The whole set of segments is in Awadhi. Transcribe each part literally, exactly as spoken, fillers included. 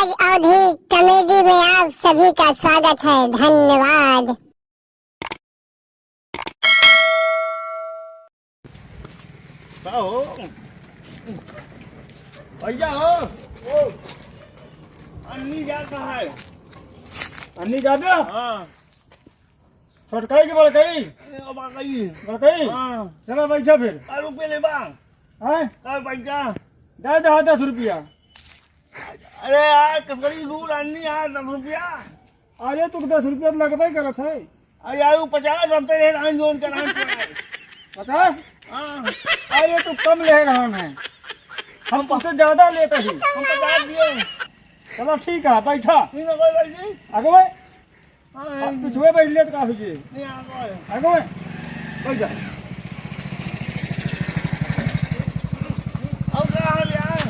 अवधी कॉमेडी में आप सभी का स्वागत है। धन्यवाद। का हो? भैया हो? ओ। अन्नी जा कहाँ है? अन्नी जा बे? हाँ। छोटकाई की बड़काई? ए, बड़काई। बड़काई? हाँ। चला बैठा फिर। का रुपये लेबा? हैं? का पैसा? दे दे दस रुपया। अरे यार, ककड़ी दूर अन्नी यार, दस रुपया। अरे, तू दस रुपया तो लगबे करत है। अरे यार, वो पचास रुपये रहे, राम जोन का नाम सुना है। पचास? हाँ। अरे, तू कम ले रहा है, हम तुझसे ज्यादा लेते ही। हम पचास दिए। चलो, ठीक है, बैठा। ठीक है, कोई बात नहीं। अगवे? हाँ, अब तू छुए बैठ ले तो का हो जी? नहीं, आगो है। आगो है? बैठ जा। और का हाल यार?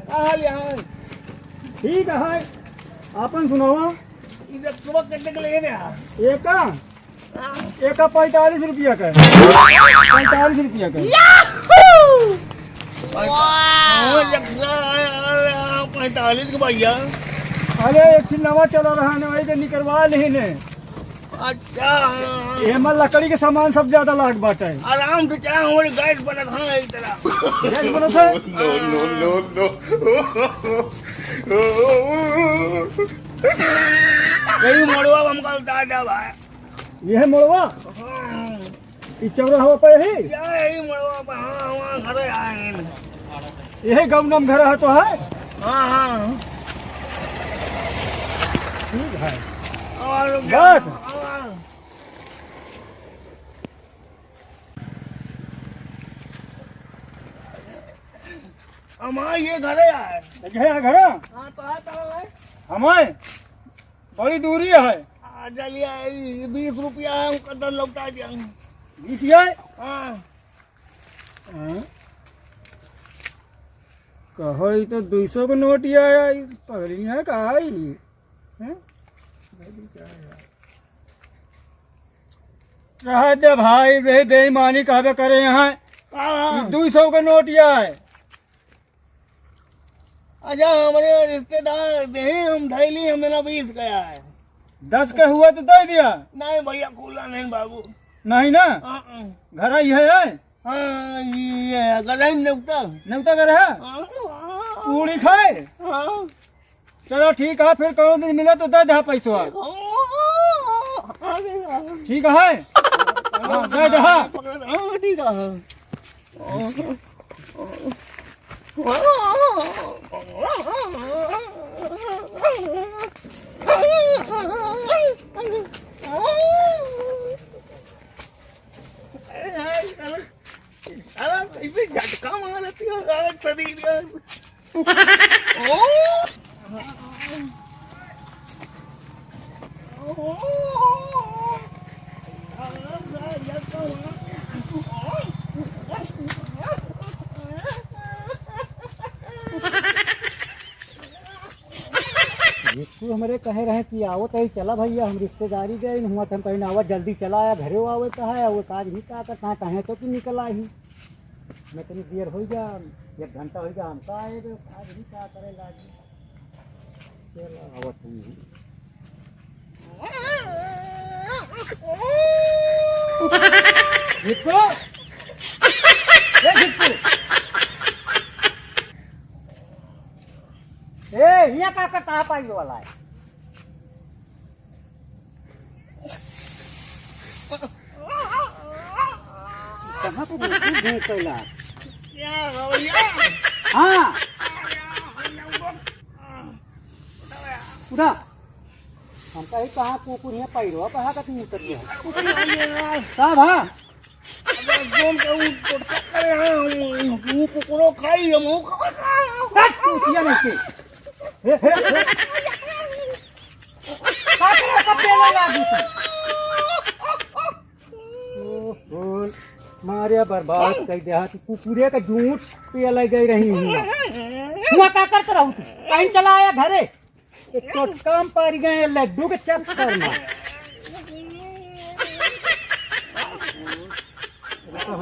का हाल यार? ठीक है, आपन सुनावा। इधर सुबह कटने के लिए गया। ये का? एका पैंतालीस रुपया का है। पैंतालीस रुपया का है। पैंतालीस के भैया। अरे, एक ठे नवा चला रहा है ना, वही के निकरवा लेही ने। अच्छा। एमा लकड़ी के सामान सब ज्यादा लाग बाटे। आराम से चाहे हमारे गैस बनत है इस तरह। गैस बनत है? No, no, no, no। यही मोड़वा हमका बता दे भाई। यह मोड़वा? हाँ। ई चौराहा पे ही? या यही मोड़वा पे, हाँ, हमारा घर है, आए हैं। यही गाँव नाम घर है तो है? हाँ, हाँ। ठीक है। और बस? हाँ। हमारा ये घर है यार। ये है घर? हाँ, तो है, तो है। हमारे? बड़ी दूरी है। आ, चलिए, ई बीस रुपया है, हम कदर लौटा दिया। बीस है? हाँ। हाँ? कहो, ई तो दुई सौ के नोट ही आया, ई पगड़ी है का आई? हैं? रहा दे भाई, बे-, बेईमानी कहबे करे यहाँ। हाँ, हाँ। ई दुई सौ के नोट ही आए। अच्छा, हमरे रिश्तेदार देहे, हम धैली, हमें ना बीस का है। दस का हुआ तो दे दिया। नहीं भैया, खुला नहीं बाबू। नहीं ना? हाँ, हाँ। घर आई है, है? हाँ, ये है, घर आई नेवता। नेवता घर है? हाँ, हाँ। पूड़ी खाए? हाँ। चलो ठीक है, फिर कौनो दिन मिले तो दे दे पैसवा। हाँ, हाँ। ठीक है? हाँ, दे दे। हाँ, ठीक है। अरे, अरे, अरे, कैसे झटका मारती हो, अरे, शरीर, यार। बिट्टू हमरे कहे रहे कि आवत है, चला भैया, हम रिश्तेदारी गए हुआ, तो हम कहीं आवा, जल्दी चला आया, घरे आवे का है, वो काज भी का करता है, कहे तो कि निकला ही। मैं तनी देर हो जा, एक घंटा हो जा, हमका आए, तो काज भी का करे लागी। चला, आवत हूँ। बिट्टू! ए, बिट्टू! ए, हियाँ का करता है पाइल वाला है? कहाँ पे बिट्टू घूम कैला? क्या हो भैया? हाँ। उठा। हम कहे, कहाँ कुकुर है, पैरवा कहाँ का तू उतर गया? का भा? अबे, जोन के ऊ टोटका करे हैं, ऊ, ऊ कुकुरो खाई, हम ऊ खा, खा। हट, तू किया नहीं के? हे, हे, हे। का करे, का पेला लागी तू? ओहो, मारे बर्बाद कर दे, हाथ कुकुरे का जूठ पियले गई रही हुआ। हुआ का करत रहू तू? कहीं चला आया घरे? एक टोटका में पड़ गए लड्डू के चक्कर में।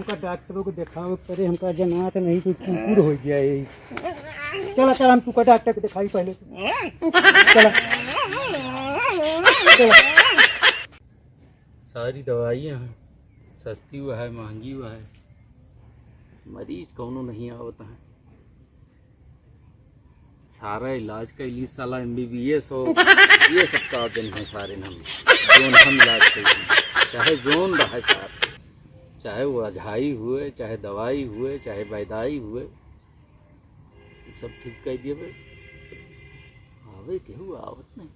का डॉक्टरों को देखावे पड़े, हमका जनात नहीं तो कुकुर हो जाए। चला, चला, हम तुका डॉक्टर को देखाई पहले। चला। चला। सारी दवाइयाँ हैं, सस्ती हुआ है, महंगी हुआ है, मरीज कौनो नहीं आवत है। सारा इलाज कैली साला एमबीबीएस हो, ये सब का दिन है सारे हम, जोन हम इलाज कैली, चाहे जोन रहे सार, चाहे वो अझाई हुए, चाहे दवाई हुए, चाहे बैदाई हुए, सब ठीक कर दिए बे। आवे केहू आवत नहीं।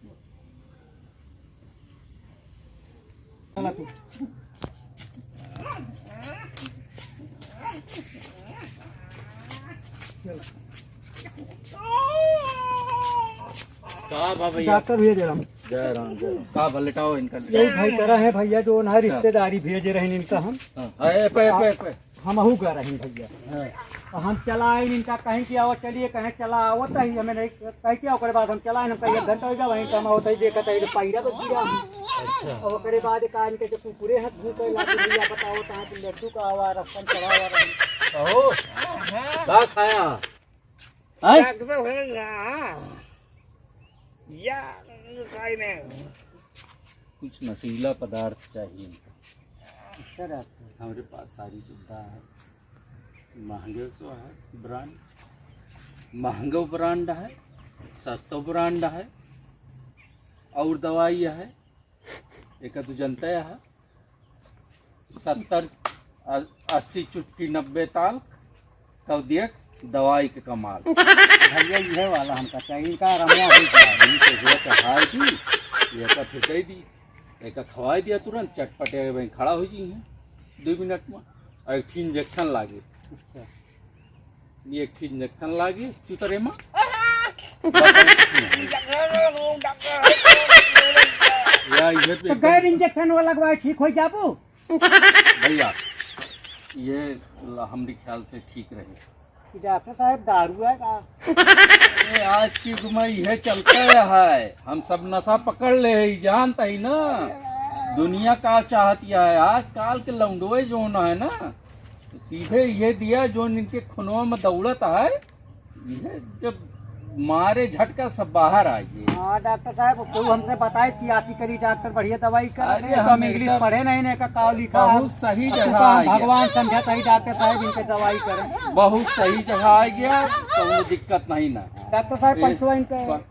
का बा भैया? डॉक्टर भैया जय राम। जय राम, जय राम। का बा, लेटाओ इनका, लेटाओ। यही भाई करा है भैया, जो उन्हें अच्छा। रिश्तेदारी भेजे रहे इनका हम। हाँ, हाँ, ए, पे, पे, पे। हमहू गए रही भैया। हाँ। और हम चला आइन, इनका कहीं कि आओ चलिए, कहीं चला आवत ही, हमें नहीं कह के ओकरे बाद हम चला आइन, हम कहीं एक घंटा हो गया वहीं कम होता ही देखत है, तो पैरा तो गिरा। अच्छा। और ओकरे बाद का इनके जो कुकुरे हाथ भूखे लागे भैया, बताओ कहाँ के लड्डू का आवा, रसम चढ़ा हुआ रही। कहो, का खाया? हैं? डॉक्टर भैया, या, खाई में। कुछ नशीला पदार्थ चाहिए इनका। अच्छा डॉक्टर। हमारे पास सारी सुविधा है, महंगे तो है ब्रांड, महंगो ब्रांड है, सस्तो ब्रांड है, और दवाई है, एक तो जनता है, सत्तर, अ-, अस्सी चुटकी नब्बे ताल, तब देख दवाई के कमाल। भैया, इहे वाला हमका चाहिए, इनका रमवा हो जाए। इनके हुआ चढ़ाई दी, ये का फिर दे दी, एक खवाई दिया तुरंत, चटपटे वहीं खड़ा हो जी हैं दो मिनट में, और एक ठी इंजेक्शन लागे। अच्छा। ये एक ठी इंजेक्शन लागी चुतरे में। या ये पे तो गैर इंजेक्शन वाला लगवाए, ठीक हो जाबू। भैया, ये ल-, हमरे ख्याल से ठीक रहे। डॉक्टर साहब, दारू है का? ए, आज के युग में यह चलता है, हम सब नशा पकड़ ले है, जानता ही ना। दुनिया का चाहती है, आजकल के लौंडोए जो ना है ना, सीधे ये दिया जो इनके खुनवा में दौड़त है, ये जब मारे झटका सब बाहर आ गए। हाँ डॉक्टर साहब, कोई हमसे बताए कि आची करी डॉक्टर बढ़िया दवाई कर अरे दे, तो हम हम इंग्लिश एकदम पढ़े नहीं ने का काव लिखा है। बहुत सही अब तो जगह हम आ गया। भगवान समझा था ही डॉक्टर साहब इनके दवाई करें। बहुत सही जगह आ गया, कौनो दिक्कत नहीं ना। डॉक्टर साहब, ए, पैसवा इनके प-,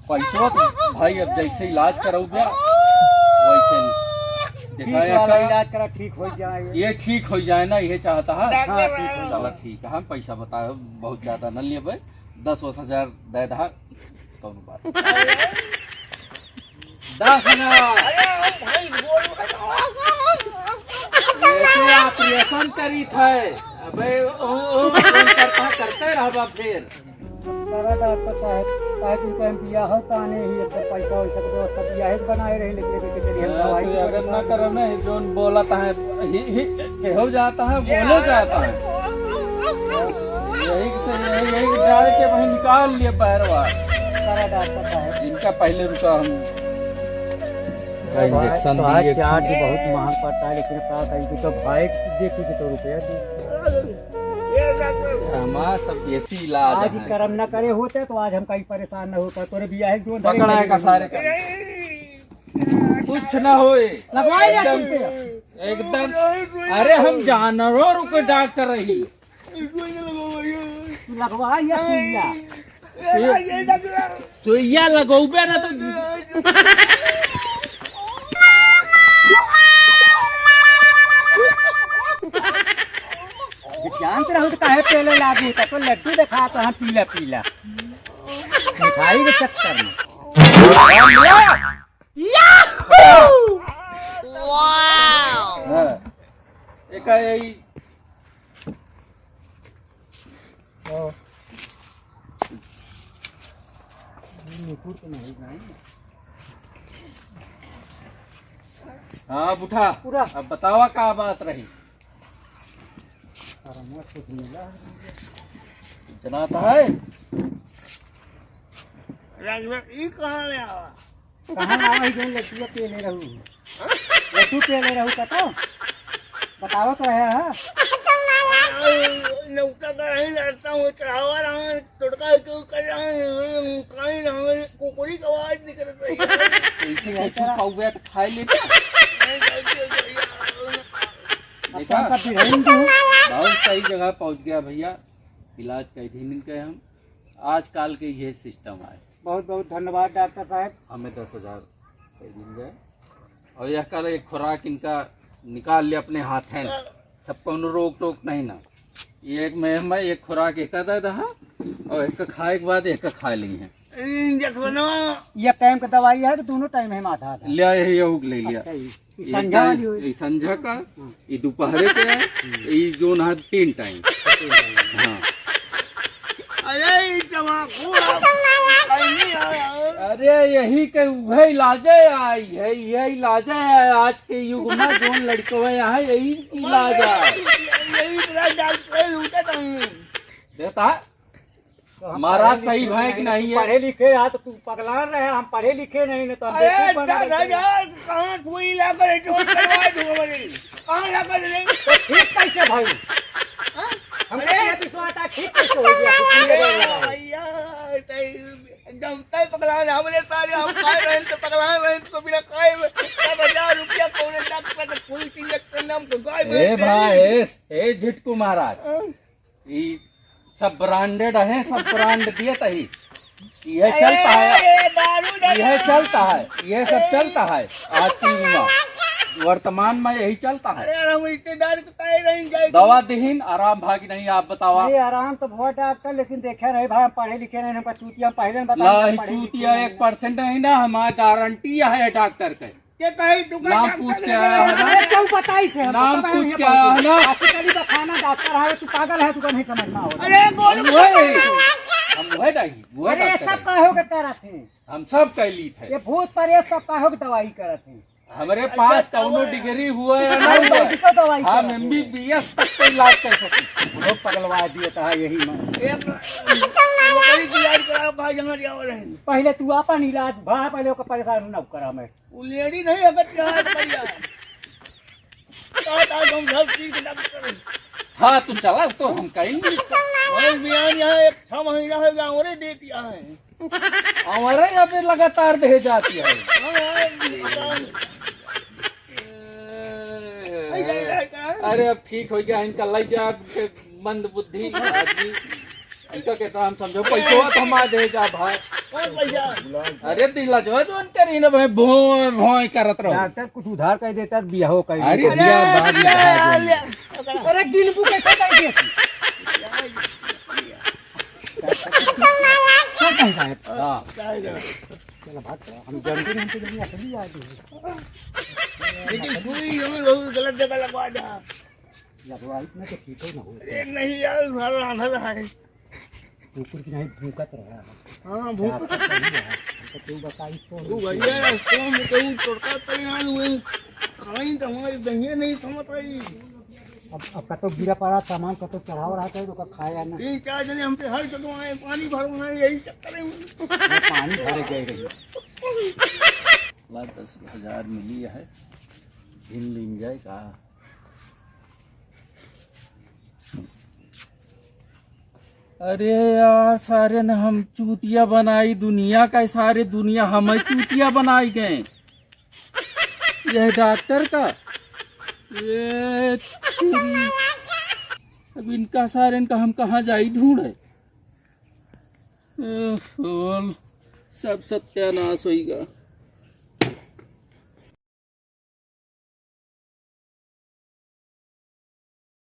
पैसवा तो भाई अब जैसे इलाज कराऊ बे, वैसे ही। ठीक देखा वाला एका इलाज करा, ठीक हो जाए। ये ठीक हो जाए ना, ये चाहता है। हाँ, ठीक हो चला जाए। ठीक है, हम पैसा बताए, बहुत ज्यादा न लेबे, दस वस हजार दे दहा, कौनो बात। दस हजार। अरे, हम भाई बोल। ऐसे ऑपरेशन करी थे। अबे, ओ, ओ, फोन करता, करते रहबा फिर। अरे डॉक्टर साहब, काहे कि टाइम बियाह हो, ताने ही एकदम पैसा वैसा के व्यवस्था बियाह के बनाए रहे, लेकिन अभी के चलिए हाँ, दवाई तो की अगर व्यवस्था ना करो ना, जोन बोला था, ही, ही, केहो जाता है, बोले जाता है। यही से, यही, यही डाल के वहीं निकाल लिए पैरवा। अरे डॉक्टर साहब। इनका पहले रुका हम। भाई, इंजेक्शन तो आज दिए। चार्ज बहुत महंग पड़ता है, लेकिन का कहीं कि तो भाई देखी कि तो रुपया दी। हमारा सब देसी इलाज आज है। करम न करे होते तो आज हम कहीं परेशान न होता। तोरे बियाह एक दो पकड़ा है का सारे का। कुछ ना होए। लगवाए या एकदम, तुम पे? एकदम। अरे हम जानवरों को डॉक्टर रही। लगवा या सुइया? सुइया लगौबे ना तो जानत रहू तो काहे पेले लागू? तो लड्डू देखा तो हम पीला पीला मिठाई के चक्कर में। हाँ। एका यही। हाँ, बूढ़ा। पूरा। अब बतावा का बात रही? जनाता है? राजभर, ई कहाँ ले आवा? कहाँ आवा ही जौन लड्डुआ पेले रहू? लड्डू पेले रहू का तो? बतावा तो है, हाँ? नौका का नहीं लड़ता हूँ, चढ़ावा रहा है, टोटका क्यों कर रहा है, काई रहा है, कुकुरी का आवाज निकल रही है। ऐसे कुछ पाउबे तो खाए लेते। नहीं, नहीं, नहीं, नहीं, नहीं। देखा? आपका बिरहिन भी है। बहुत सही जगह पहुँच गया भैया, इलाज कर दी इनके हम। आजकल के ये सिस्टम आए। बहुत बहुत धन्यवाद डॉक्टर साहब। हमें दस हजार दे दीन जाए। और यह कल एक खुराक इनका निकाल ले अपने हाथ है, सब कौनो रोक टोक नहीं ना। ये एक में, में एक खुराक एक दे दहा और एक खाए के बाद एक खा ली है। इंजेक्शनो। ये टाइम का दवाई है तो दोनों टाइम है, आधा आधा। ले आए है, ये ले लिया। अच्छा, ये ये संझा टाइम, वाली हुई। ये संझा का, हाँ। ये दोपहरे के है, ये जोन है तीन टाइम। तीन टाइम। हाँ। अरे, ये तमाकू आप खैनी है यार। अरे, यही के उहे इलाजे आई है, यह इलाजे है आज के युग में, जोन लड़के हुए यहाँ यही इलाज है। यही इतना डॉक्टर लूटे तुम। देता है। तो हम महाराज पढ़े सही लिखे भाई कि नहीं, नहीं है? तू पढ़े लिखे रहा तो तू पगला रहे, हम पढ़े लिखे नहीं, नहीं तो हम अरे बेवकूफ बना दादा रहते। यार, कहाँ कोई लाकर है, जो करवा दूंगा मैं। कहाँ लाकर नहीं? तो ठीक कैसे भाई? हाँ? हमको अरे! ये विश्वास था, ठीक कैसे हो गया? कुछ नहीं अरे लगा है। भैया, तै, जब तै पगला रहे, हमरे सारे हम खाए रहे, तो पगला रहे, तो बिना खाए में दस हजार रुपया पौने लाख रुपया तो कोई चीज करना, हम तो गाय ए भैंस भाई, नहीं। ए, ए झिटकू महाराज, हाँ? ई सब ब्रांडेड है, सब ब्रांड दिए तही। यह चलता है, अरे, दारू ना यह ना। चलता है, यह सब अरे। चलता है। आज की युग में, वर्तमान में यही चलता है। अरे, हम रिश्तेदार को काहे नहीं जाए? दवा दिहिन, आराम भागी नहीं, आप बतावा। अरे, आराम तो बहुत डॉक्टर, लेकिन देखे नहीं भाई, हम पढ़े लिखे नहीं, हमका चूतिया पहले में बताया, नहीं, पढ़े लिखे चूतिया नहीं। एक परसेंट नहीं ना, हमारा गारंटी है डॉक्टर के। के कही तू का नाम डॉक्टर पूछ के लगे आया है ना? अरे, क्यों बताई से? हम नाम तो पता पूछ नहीं के आया है ना? आशिक अली का खाना डॉक्टर है, तू पागल है, तू का नहीं समझ में आवत। अरे, गोलू हम वही, हम वही नहीं, वही अरे, डॉक्टर सब है। का हो के करत हैं। हम सब कह ली थे। ये भूत प्रेत सब का हो के दवाई करत हैं। हमरे पास कौनो डिग्री हुआ या ना अरे, हुआ, मेडिकल दवाई हम करत हैं। एमबीबीएस तक के इलाज कर सकी। लोग पगलवा दिए था यही में। एक, वो कहीं की इलाज कराओ, भाई, जहाँ जाओ रहे। पहले तू अपन इलाज भा, पहले ओकर परेशान न करा मैं। वो लेडी नहीं, अगर प्यार बढ़िया। तो, तो हम घर की डॉक्टर। हाँ, तुम चला, तो हम कहेंगे। और बयान यहाँ एक छह महीना हो गया, और दे दिया है। हमारे यहाँ पे लगातार दे जाती है। हाँ, हाँ, ये बताओ। अरे, अब ठीक हो गया, इनका लग जा, मंद बुद्धि आदमी। इनका कहता हम समझो, पैसवा तो हम आ दे जा भाई। कौन पैसा? अरे दिला जो है, जो उनके रही ना भाई, भोंय भोंय करत रहो। डॉक्टर कुछ उधार कर देता, बियाहो कर अरे देता। दिया, बाद में दिया, बाद में। अरे गिनबू कैसे कर दे? हाँ। चलो बात करो, हम जानते नहीं, हम तो नहीं, असली आदमी है। लेकिन सुई हमें बहुत गलत जगह लगवा दिया। लगवा, इतना तो ठीक है ना हो। अरे नहीं यार, उधार आना है। कुकुर की नहीं भूकत रहा है। हाँ, भूकत। क्या पता नहीं है। हमको क्यों बताई तो तू भैया, कौन के ऊ टोटका तैयार हुए? खाई तो हमारी दहिया नहीं समझ आई। अब, अब कतो गिरा पड़ा सामान, कतो चढ़ाव रहा था, तो का खाया ना। तीन चार जने हम पे हर जगह आए, पानी भरवाए, यही चक्कर है। ये पानी भरे गए रही। ला दस हजार मिली है, गिन लीन जाए का? अरे यार, सारे ने हम चूतिया बनाई दुनिया का, सारे दुनिया हमें चूतिया बनाई गए। यह डॉक्टर का, ये तेरी, अब इनका सारे इनका हम कहाँ जाई ढूंढे? ओहो, सब सत्यानाश होइगा।